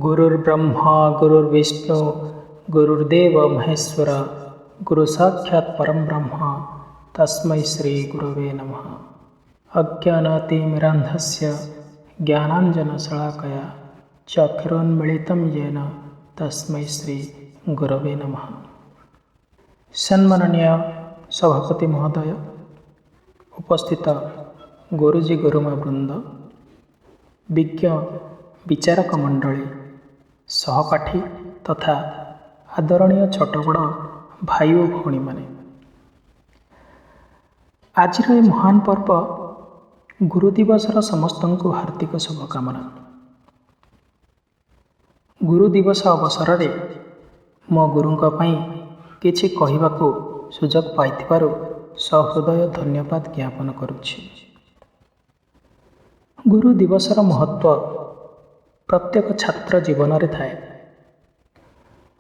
ଗୁରୁର୍ବ୍ରହ୍ମା ଗୁରୁର୍ବିଷ୍ଣୁ ଗୁରୁର୍ଦେବ ମହେଶ୍ୱର, ଗୁରୁ ସାକ୍ଷାତ ପରମ ବ୍ରହ୍ମ, ତସ୍ମୈ ଶ୍ରୀ ଗୁରବେ ନମଃ। ଅଜ୍ଞାନତିମିରାନ୍ଧସ୍ୟ ଜ୍ଞାନାଞ୍ଜନଶଳାକୟା ଚକ୍ଷୁରୁନ୍ମିଳିतं येନ ତସ୍ମୈ ଶ୍ରୀ ଗୁରବେ ନମଃ। ସମ୍ମାନନୀୟ ସଭାପତି ମହୋଦୟ, ଉପସ୍ଥିତ ଗୁରୁଜୀ ଗୁରୁମା ବୃନ୍ଦ, ବିଜ୍ଞ ବିଚାରକ ମଣ୍ଡଳୀ, ସହପାଠୀ ତଥା ଆଦରଣୀୟ ଛୋଟ ବଡ଼ ଭାଇ ଓ ଭଉଣୀମାନେ, ଆଜିର ଏ ମହାନ ପର୍ବ ଗୁରୁ ଦିବସର ସମସ୍ତଙ୍କୁ ହାର୍ଦ୍ଦିକ ଶୁଭକାମନା। ଗୁରୁ ଦିବସ ଅବସରରେ ମୋ ଗୁରୁଙ୍କ ପାଇଁ କିଛି କହିବାକୁ ସୁଯୋଗ ପାଇଥିବାରୁ ସହୃଦୟ ଧନ୍ୟବାଦ ଜ୍ଞାପନ କରୁଛି। ଗୁରୁ ଦିବସର ମହତ୍ତ୍ୱ ପ୍ରତ୍ୟେକ ଛାତ୍ର ଜୀବନରେ ଥାଏ।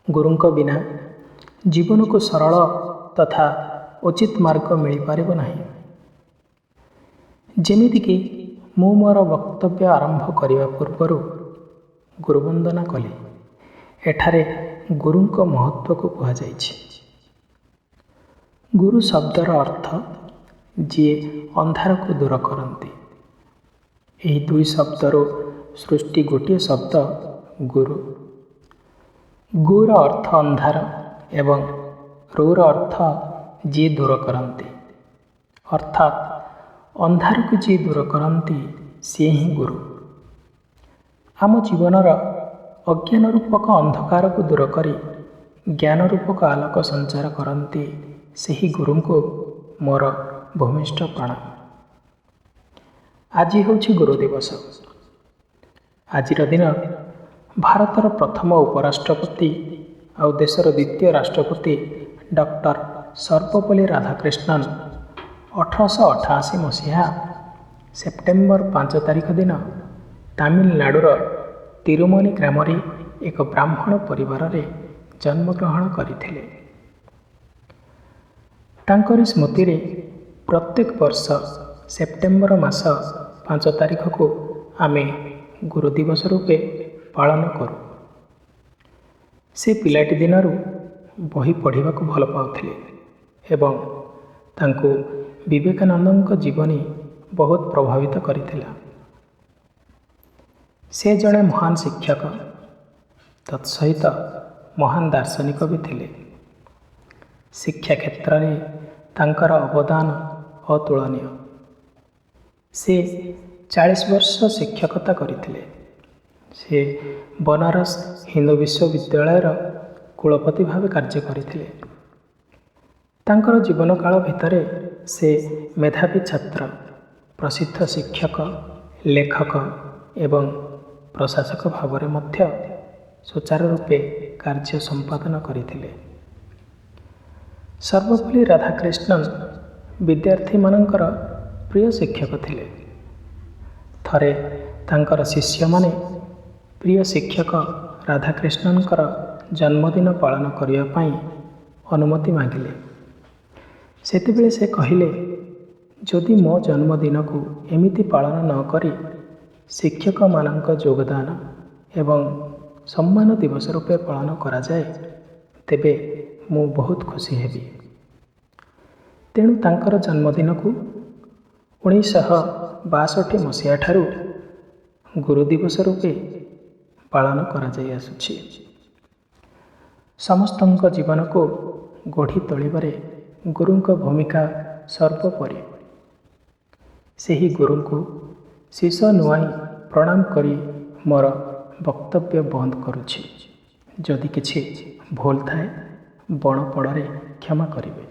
ଗୁରୁଙ୍କ ବିନା ଜୀବନକୁ ସରଳ ତଥା ଉଚିତ ମାର୍ଗ ମିଳିପାରିବ ନାହିଁ। ଯେମିତିକି ମୁଁ ମୋର ବକ୍ତବ୍ୟ ଆରମ୍ଭ କରିବା ପୂର୍ବରୁ ଗୁରୁବନ୍ଦନା କଲି, ଏଠାରେ ଗୁରୁଙ୍କ ମହତ୍ତ୍ୱକୁ କୁହାଯାଇଛି। ଗୁରୁ ଶବ୍ଦର ଅର୍ଥ ଯିଏ ଅନ୍ଧାରକୁ ଦୂର କରନ୍ତି। ଏହି ଦୁଇ ଶବ୍ଦରୁ ସୃଷ୍ଟି ଗୋଟିଏ ଶବ୍ଦ ଗୁରୁ। ଗୁର ଅର୍ଥ ଅନ୍ଧାର ଏବଂ ରୁର ଅର୍ଥ ଯିଏ ଦୂର କରନ୍ତି, ଅର୍ଥାତ୍ ଅନ୍ଧାରକୁ ଯିଏ ଦୂର କରନ୍ତି ସିଏ ହିଁ ଗୁରୁ। ଆମ ଜୀବନର ଅଜ୍ଞାନ ରୂପକ ଅନ୍ଧକାରକୁ ଦୂର କରି ଜ୍ଞାନ ରୂପକ ଆଲୋକ ସଞ୍ଚାର କରନ୍ତି, ସେହି ଗୁରୁଙ୍କୁ ମୋର ଭୂମିଷ୍ଠ ପ୍ରଣାମ। ଆଜି ହେଉଛି ଗୁରୁ ଦିବସ। ଆଜିର ଦିନ ଭାରତର ପ୍ରଥମ ଉପରାଷ୍ଟ୍ରପତି ଆଉ ଦେଶର ଦ୍ୱିତୀୟ ରାଷ୍ଟ୍ରପତି ଡକ୍ଟର ସର୍ବପଲ୍ଲୀ ରାଧାକ୍ରିଷ୍ଣନ 1888 ମସିହା ସେପ୍ଟେମ୍ବର 5 ତାରିଖ ଦିନ ତାମିଲନାଡ଼ୁର ତିରୁମନି ଗ୍ରାମରେ ଏକ ବ୍ରାହ୍ମଣ ପରିବାରରେ ଜନ୍ମଗ୍ରହଣ କରିଥିଲେ। ତାଙ୍କରି ସ୍ମୃତିରେ ପ୍ରତ୍ୟେକ ବର୍ଷ ସେପ୍ଟେମ୍ବର ମାସ 5 ତାରିଖକୁ ଆମେ ଗୁରୁ ଦିବସ ରୂପେ ପାଳନ କରୁ। ସେ ପିଲାଟି ଦିନରୁ ବହି ପଢ଼ିବାକୁ ଭଲ ପାଉଥିଲେ ଏବଂ ତାଙ୍କୁ ବିବେକାନନ୍ଦଙ୍କ ଜୀବନୀ ବହୁତ ପ୍ରଭାବିତ କରିଥିଲା। ସେ ଜଣେ ମହାନ ଶିକ୍ଷକ, ତତ୍ସହିତ ମହାନ ଦାର୍ଶନିକ ବି ଥିଲେ। ଶିକ୍ଷା କ୍ଷେତ୍ରରେ ତାଙ୍କର ଅବଦାନ ଅତୁଳନୀୟ। ସେ 40 ବର୍ଷ ଶିକ୍ଷକତା କରିଥିଲେ। ସେ ବନାରସ ହିନ୍ଦୁ ବିଶ୍ୱବିଦ୍ୟାଳୟର କୁଳପତି ଭାବେ କାର୍ଯ୍ୟ କରିଥିଲେ। ତାଙ୍କର ଜୀବନକାଳ ଭିତରେ ସେ ମେଧାବୀ ଛାତ୍ର, ପ୍ରସିଦ୍ଧ ଶିକ୍ଷକ, ଲେଖକ ଏବଂ ପ୍ରଶାସକ ଭାବରେ ମଧ୍ୟ ସୁଚାରୁ ରୂପେ କାର୍ଯ୍ୟ ସମ୍ପାଦନ କରିଥିଲେ। ସର୍ବପଲ୍ଲୀ ରାଧାକ୍ରିଷ୍ଣନ ବିଦ୍ୟାର୍ଥୀମାନଙ୍କର ପ୍ରିୟ ଶିକ୍ଷକ ଥିଲେ। ଥରେ ତାଙ୍କର ଶିଷ୍ୟମାନେ ପ୍ରିୟ ଶିକ୍ଷକ ରାଧାକ୍ରିଷ୍ଣନଙ୍କର ଜନ୍ମଦିନ ପାଳନ କରିବା ପାଇଁ ଅନୁମତି ମାଗିଲେ। ସେତେବେଳେ ସେ କହିଲେ, ଯଦି ମୋ ଜନ୍ମଦିନକୁ ଏମିତି ପାଳନ ନ କରି ଶିକ୍ଷକମାନଙ୍କ ଯୋଗଦାନ ଏବଂ ସମ୍ମାନ ଦିବସ ରୂପେ ପାଳନ କରାଯାଏ, ତେବେ ମୁଁ ବହୁତ ଖୁସି ହେବି। ତେଣୁ ତାଙ୍କର ଜନ୍ମଦିନକୁ 1962 ମସିହା ଠାରୁ ଗୁରୁ ଦିବସ ରୂପେ ପାଳନ କରାଯାଇ ଆସୁଛି। ସମସ୍ତଙ୍କ ଜୀବନକୁ ଗଢ଼ି ତୋଳିବାରେ ଗୁରୁଙ୍କ ଭୂମିକା ସର୍ବୋପରି। ସେହି ଗୁରୁଙ୍କୁ ଶିଶ ନୁଆଇଁ ପ୍ରଣାମ କରି ମୋର ବକ୍ତବ୍ୟ ବନ୍ଦ କରୁଛି। ଯଦି କିଛି ଭୁଲ ଥାଏ, ବଣ ପଡ଼ରେ କ୍ଷମା କରିବେ।